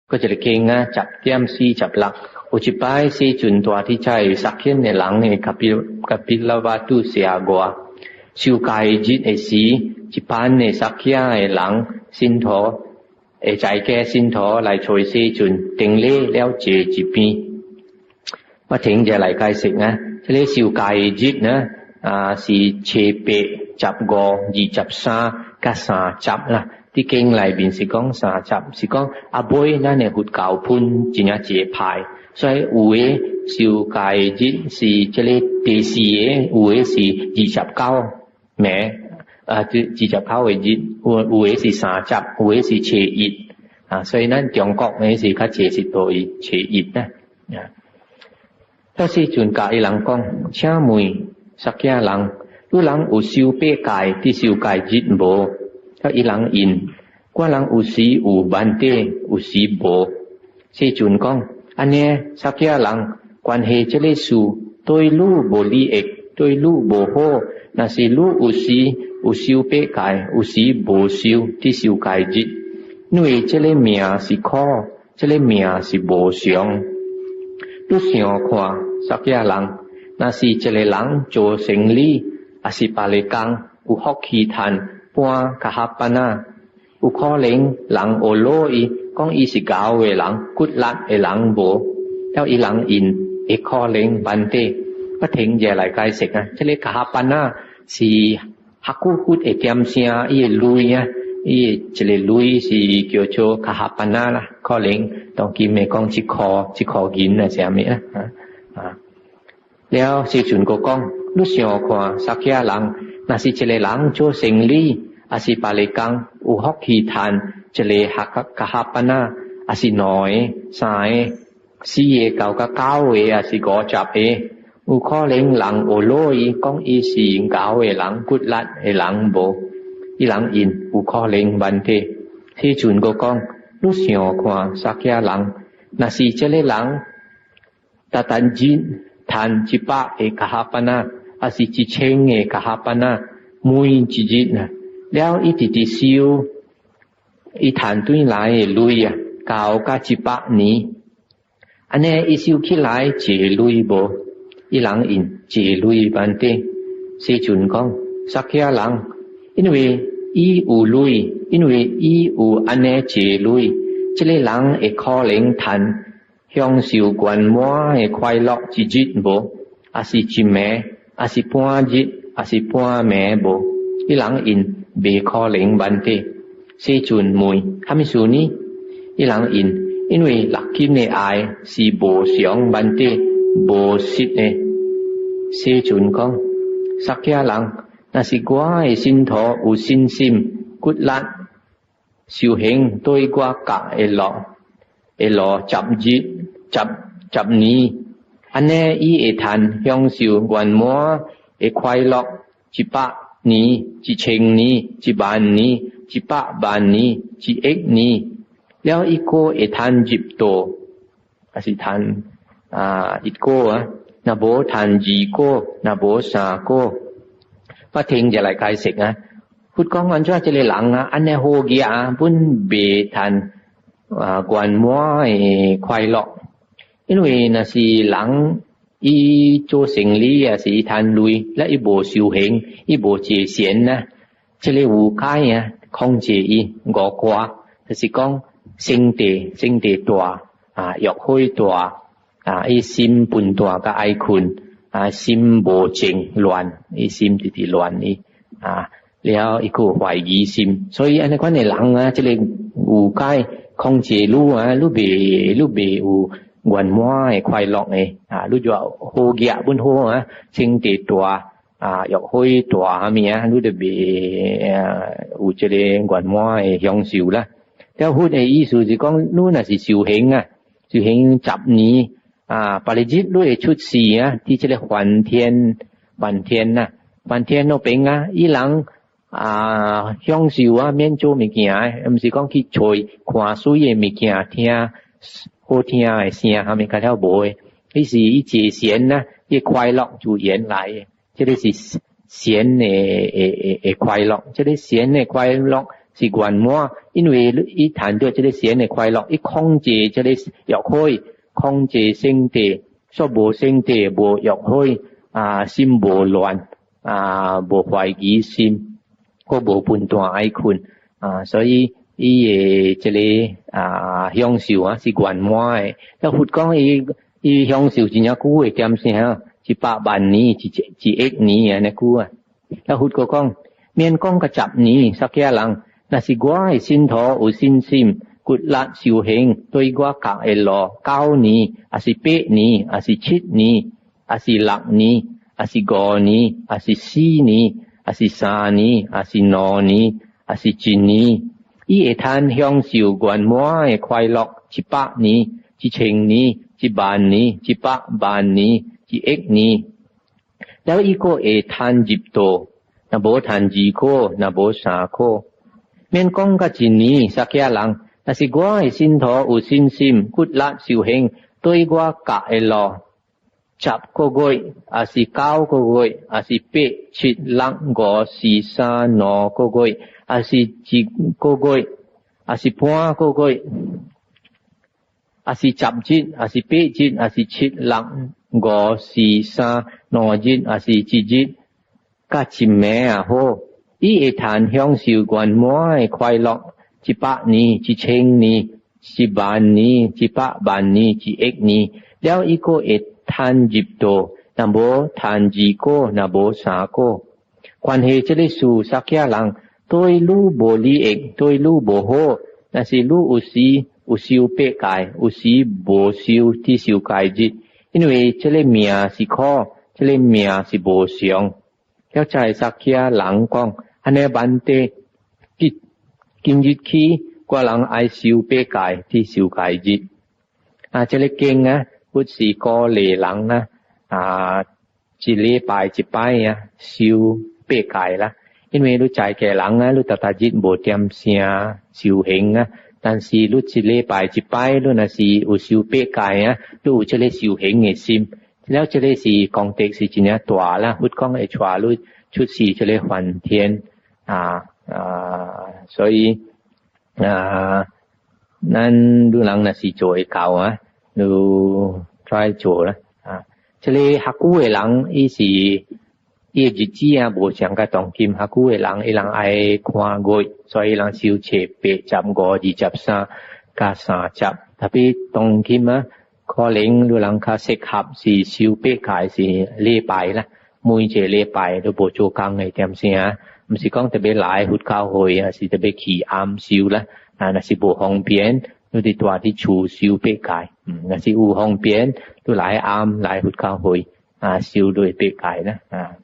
閣一个經啊，10.46，有一擺世尊蹛佇遮薩迦的人的卡比拉瓦都城外，受戒日的時，一班的薩迦的人信徒，的在家信徒來揣世尊，頂禮了坐一邊。我停者來解釋啊，這个受戒日呢，啊是初八、15、23佮三十啦。佇經內面是講三十，是講後尾咱的佛教分真正濟派，所以有的受戒日是這个第四个，有的是29暝，啊，29個日，有的是三十，有的是初一，啊，所以咱中國呢是較濟是對初一啦。啊，彼世尊共伊人講，請問薩迦人，汝人有修八戒佇受戒日無？伊人應，我人有時有萬底，有時無。世尊講，按呢，薩迦人關係這个事對汝無利益，對汝無好。若是汝有時有修八戒，有時無修，佇受戒日，因為這个命是苦，這个命是無常。汝想看，薩迦人，若是一個人做生理，抑是別个工，有福氣趁半 kahappana，有可能人學老伊，講伊是𠢕的人，骨力的人無？了伊人應會可能萬底，我停者來解釋啊，這个 kahappana 是學古佛的點聲，伊的類啊，伊的一个類是叫做 kahappana 啦，可能當今會講一箍一箍銀啊，啥物啊？啊，了世尊閣講，汝想看薩迦人，若是一個人做生理，抑是別个工，有福氣趁一个 kahappana，抑是兩个、三个、四个到甲九个，抑是50個，有可能人學老伊講伊是𠢕的人，骨力的人無？伊人應有可能問題。世尊閣講，汝想看薩迦人，若是這个人，逐逐日趁100個 kahappana，抑是1000個 kahappana，每一日啊，了伊直直收，伊趁轉來的鐳啊，到甲100年，按呢伊收起來濟鐳無？伊人應濟鐳萬底。世尊講，薩迦人，因為伊有鐳，因為伊有按呢濟鐳，這个人會可能趁享受圓滿的快樂一日無？抑是一暝，抑是半日，抑是半暝無？伊人應袂可能萬底。世尊問，啥物事呢？伊人應，因為六根的愛是無常萬底，無實的。世尊講，薩迦人，若是我的信徒有信心、骨力、修行對我覺的路，的路10日、10年，按呢伊會通享受圓滿的快樂100年、1000年、1萬年、100萬年、1億年，了伊閣會通入道，抑是通啊一果啊，若無通二果，若無三果，我聽者來解釋啊。佛講按怎這个人啊，按呢好額啊，本袂通啊圓滿的快樂，因為若是人伊做生理啊，是伊趁鐳，了伊無修行，伊無坐禪啊，這个欲界啊，控制伊五掛，就是講性地性地大啊，欲火大啊，伊心笨惰佮愛睏啊，心無靜亂，伊心直直亂伊啊，了伊閣有懷疑心，所以按呢款的人啊，這个欲界控制汝啊，汝袂有圓滿的快樂的啊，汝就好額本好啊，性地大啊，欲火大啥物啊，汝就袂有這个圓滿的享受啦。了佛的意思是講，汝若是修行啊，修行10年啊，別日汝會出世啊，佇這个梵天，梵天啊，梵天那邊啊，伊人啊享受啊，免做物件，毋是講去揣看媠的物件，聽好聽的聲，啥物較了無的，伊是伊坐禪啊，伊快樂自然來的，這个是禪的快樂，這个禪的快樂。是圓滿，因為伊趁著這个善的快樂，伊控制這个欲火，控制身體，煞無身體無欲火，啊，心無亂，啊，無懷疑心，閣無分段愛睏，啊，所以伊的這个啊享受啊是圓滿的。那佛講伊伊享受真正久的點聲，100萬年、1億年按呢久啊。那佛閣講，免講甲10年，薩迦人，若是我的信徒有信心，骨力修行，對我覺的路9年，抑是8年，抑是7年，抑是6年，抑是5年，抑是4年，抑是3年，抑是2年，抑是1年，伊會通享受圓滿的快樂100年、1000年、1萬年、100萬年、1億年，了伊閣會通入道，若無趁二果，若無三果，免講甲一年，薩迦人，若是我的信徒有信心，骨力修行，對我覺的路，10個月，抑是9個月，抑是八、七、六、五、四、三、兩個月，抑是1個月，抑是半個月，抑是10日，抑是8日，抑是七、六、五、四、三、兩日，抑是1日，佮一暝也好，伊會通享受圓滿的快樂，100年、1000年、1萬年、100萬年、1億年，了伊閣會通入道，若無趁二果，若無三果。關係這个事，薩迦人對汝無利益，對汝無好。若是汝有時有修八戒，有時無修，佇修戒日，因為這个命是苦，這个命是無常。了遮薩迦人講，按呢萬地，今今日起，我人愛修八戒，佇修戒日。啊，這个經啊，佛是鼓勵人啊，啊，一禮拜一擺啊，修八戒啦。因為你在家人啊，你逐逐日無點聲修行啊，但是你一禮拜一擺，你若是有修八戒啊，你有這个修行的心，了這个是功德是真正大啦。佛講會帶你出世這个梵天啊啊，所以啊，咱汝人若是做會到啊，你 try 做啦啊。這个較久的人，伊是伊的日子啊，無像佮當今較久的人，伊人愛看月，所以伊人修初八、十五、23佮30。Tapi 當今啊，可能汝人較適合是修八戒是禮拜啦，每一個禮拜都無做工的點聲，毋是講特別來佛教會，抑是特別去庵修啦。啊，若是無方便，你佇蹛佇厝修八戒。若是有方便，你來庵來佛教會啊，修你八戒啦啊。